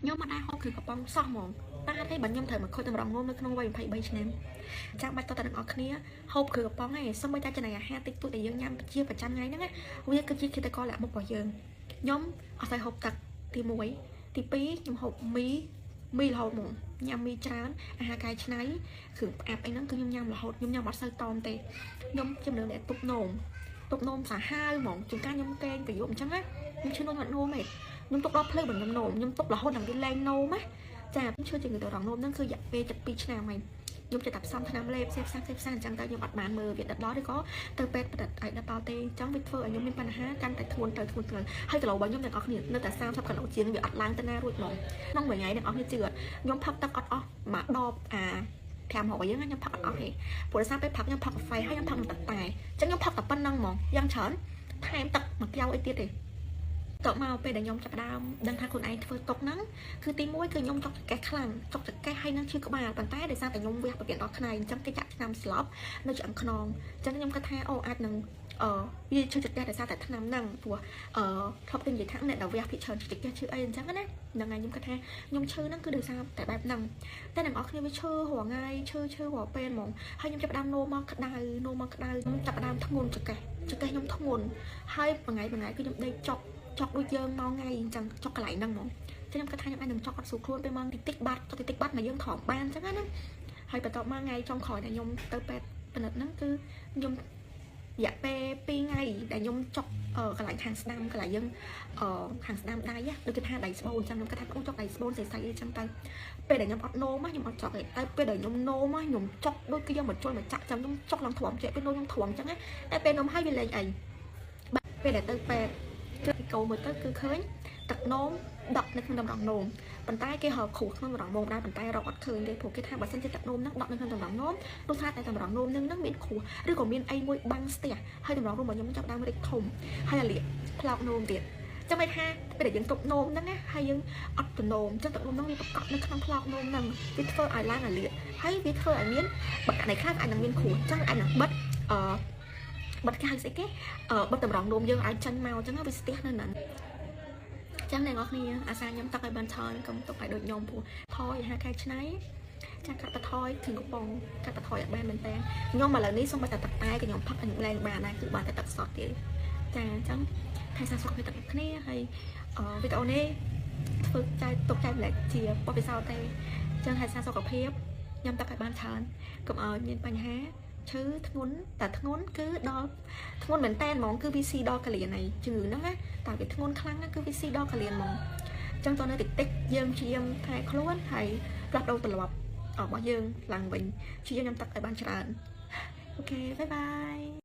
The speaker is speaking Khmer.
ខ្ញុំមិនដែលហូបគ្រឿងកំប៉ុងសោះហ្មងតែហេតុអីបើខ្ញុំត្រូវមកខូចតម្រងនោមនៅក្នុងវ័យ23ឆ្នាំចាំបាច់តតែទាំងអស់គ្នាហូបគ្រឿងកំប៉ុងឯងសូម្បីតែចំណីអាហារតិចតួចដែលយើងញ៉ាំជាប្រចាំថ្ងៃហ្នឹងណាវាគឺជាឃាតករលាក់មុខរបស់យើងខ្ញុំអត់សូវហូបទឹកទី1ទី2ខ្ញុំហូបមីមីរហូតហ្មងញ៉ាំមីច្រើនអាហារកែច្នៃគ្រឿងផ្អាប់អីហ្នឹងគឺខ្ញុំញ៉ាំរហូតខ្ញុំញ៉ាំអត់សូវតមទេខ្ញុំជាមនុស្សដែលទប់នោមទប់នោមសាហាវហ្មងជួនកាលខ្ញុំកេងប្រយុទ្ធអញ្ចឹងណាខ្ញុំឈឺនោមអត់នោមទេខ្ញុំទុកដល់ភ្លឺបើខ្ញុំនោមខ្ញុំទុករហូតដល់វាលែងនោមណាចាខ្ញុំឈឺជំងឺតម្រងនោមហ្នឹងគឺរយៈពេល72ឆ្នាំហើយខ្ញុំចេះតែផ្សំថ្នាំលេបផ្សេងផ្សេងផ្សេងអញ្ចឹងទៅខ្ញុំអត់បានមើលវាដិតដល់ឬក៏ទៅពេទ្យផ្តិតឲ្យដិតដល់ទេអញ្ចឹងវាធ្វើឲ្យខ្ញុំមានបញ្ហាកាន់តែធ្ងន់ទៅធ្ងន់ទៅហើយគីឡូរបស់ខ្ញុំទាំងអស់គ្នានៅតែ30គីឡូជាងវាអត់ឡើងទៅណារួចហ្មងក្នុងមួយថ្ងៃទាំងអស់គ្នាជឿខ្ញុំផឹកទឹកអត់អស់មួយដបអា500យើងខ្ញុំផឹកអត់អស់ទេព្រោះដោយសារពេលផឹកខ្ញុំផឹកកាហ្វេហើយខ្ញុំផឹកនឹងទឹកតែអញ្ចឹងខ្ញុំផឹកតែប៉ុណ្្នឹងហ្មងយ៉ាងច្រើនថែមទឹកមួយកែវអីទៀតទេតមកពេលដែលខ្ញុំចាប់ដើមដឹងថាខ្លួនឯងធ្វើទុកហ្នឹងគឺទី1គឺខ្ញុំចុកចង្កេះខ្លាំងចុកចង្កេះហើយនឹងឈឺក្បាលប៉ុន្តែដោយសារតែខ្ញុំវះពពៀនដល់ខ្នែងអញ្ចឹងគេចាក់ថ្នាំស្លប់នៅឆ្អឹងខ្នងអញ្ចឹងខ្ញុំគិតថាអូអាចនឹងអឺវាឈឺចង្កេះដោយសារតែថ្នាំហ្នឹងព្រោះអឺធ្លាប់គេនិយាយថាអ្នកដែលវះភាគច្រើនឈឺចង្កេះឈឺអីអញ្ចឹងណាហ្នឹងហើយខ្ញុំគិតថាខ្ញុំឈឺហ្នឹងគឺដោយសារតែបែបហ្នឹងតែអ្នកនរគ្នាវាឈឺរាល់ថ្ងៃឈឺឈឺរាល់ពេលហ្មងហើយខ្ញុំចាប់ដើមនោមមកក្តៅនោមមកក្តៅខ្ញុំចាប់ដើមធ្ងន់ចង្កេះចង្កេះខ្ញុំធ្ងន់ហើយមួយថ្ងៃមួយថ្ងៃគឺខ្ញុំដេកចុកចុកដូចយើងមកថ្ងៃអញ្ចឹងចុកកន្លែងហ្នឹងហ្មងចឹងខ្ញុំគិតថាខ្ញុំអាចនឹងចុកអត់ស្រួលខ្លួនពេលមកតិចតិចបាត់ចុកតិចតិចបាត់មកយើងថងបានអញ្ចឹងណាហើយបន្ទាប់មកថ្ងៃចុងក្រោយដែលខ្ញុំទៅពេទ្យពិនិត្យហ្នឹងគឺខ្ញុំរយៈពេល2ថ្ងៃដែលខ្ញុំចុកកន្លែងខាងស្ដាំកន្លែងយើងខាងស្ដាំដៃដូចគេថាដៃស្បូនអញ្ចឹងខ្ញុំគិតថាអូចុកដៃស្បូនស្អីស្អីអញ្ចឹងទៅពេលដែលខ្ញុំអត់នោមខ្ញុំអត់ចុកទេតែពេលដែលខ្ញុំនោមខ្ញុំចុកដូចគឺយើងមកជុលមកចាក់ចាំខ្ញុំចុកឡើងទ្រាំចេះពេលនោមខ្ញុំទ្រាំអញ្ចឹងណាតែពេលនោមហើយវាលែងអីពេលដែលទៅពេទ្យគឺកោមើលទៅគឺឃើញទឹកនោមដក់នៅក្នុងតម្រងនោមប៉ុន្តែគេហៅគ្រូក្នុងតម្រងនោមដែរប៉ុន្តែរកអត់ឃើញទេព្រោះគេថាបើសិនជាទឹកនោមហ្នឹងដក់នៅក្នុងតម្រងនោមនោះថាតែតម្រងនោមហ្នឹងមានគ្រូឬក៏មានអីមួយបាំងស្ទះហើយតម្រងនោមរបស់ខ្ញុំចាប់ដើមរីកធំហើយអាលៀកផ្លោកនោមទៀតចាំមិនថាពេលដែលយើងទប់នោមហ្នឹងណាហើយយើងអត់ទៅនោមអញ្ចឹងទឹកនោមហ្នឹងវាប្រកបនៅក្នុងផ្លោកនោមហ្នឹងវាធ្វើឲ្យឡើងអាលៀកហើយវាធ្វើឲ្យមានបើករណីខ្លះអាចនឹងមានគ្រូអញ្ចឹងអាចនឹងបិទអឺបិទគេហៅស្អីគេបិទតម្រងនោមយើងឲ្យចេញមកអញ្ចឹងវាស្ទះនៅហ្នឹងចឹងអ្នកនរគ្នាអាសាញ៉ាំទឹកឲ្យបានច្រើនកុំទុកឲ្យដូចខ្ញុំព្រោះថយអាហារកែច្នៃចាកាត់បន្ថយគ្រឿងកំប៉ុងកាត់បន្ថយឲ្យបានមែនតើខ្ញុំឥឡូវនេះសូម្បីតែទឹកតែក៏ខ្ញុំផឹកខ្ញុំលែងបានដែរគឺបានតែទឹកសុទ្ធទេចាអញ្ចឹងថែសារសុខភាពទាំងគ្នាហើយវីដេអូនេះធ្វើចែកទុកចែកម្លែកជាបទពិសោធន៍ទេអញ្ចឹងថែសារសុខភាពញ៉ាំទឹកឲ្យបានច្រើនកុំឲ្យមានបញ្ហាឈឺធ្ងន់តែធ្ងន់គឺដល់ធ្ងន់មែនតែនហ្មងគឺវាស៊ីដល់កលៀនហើយជំងឺហ្នឹងណាតែវាធ្ងន់ខ្លាំងណាគឺវាស៊ីដល់កលៀនហ្មងអញ្ចឹងតនៅតិចតិចយើងព្យាយាមថែខ្លួនហើយផ្លាស់ប្ដូរទម្លាប់របស់យើងឡើងវិញព្យាយាមញ៉ាំទឹកឲ្យបានច្រើន OK bye bye.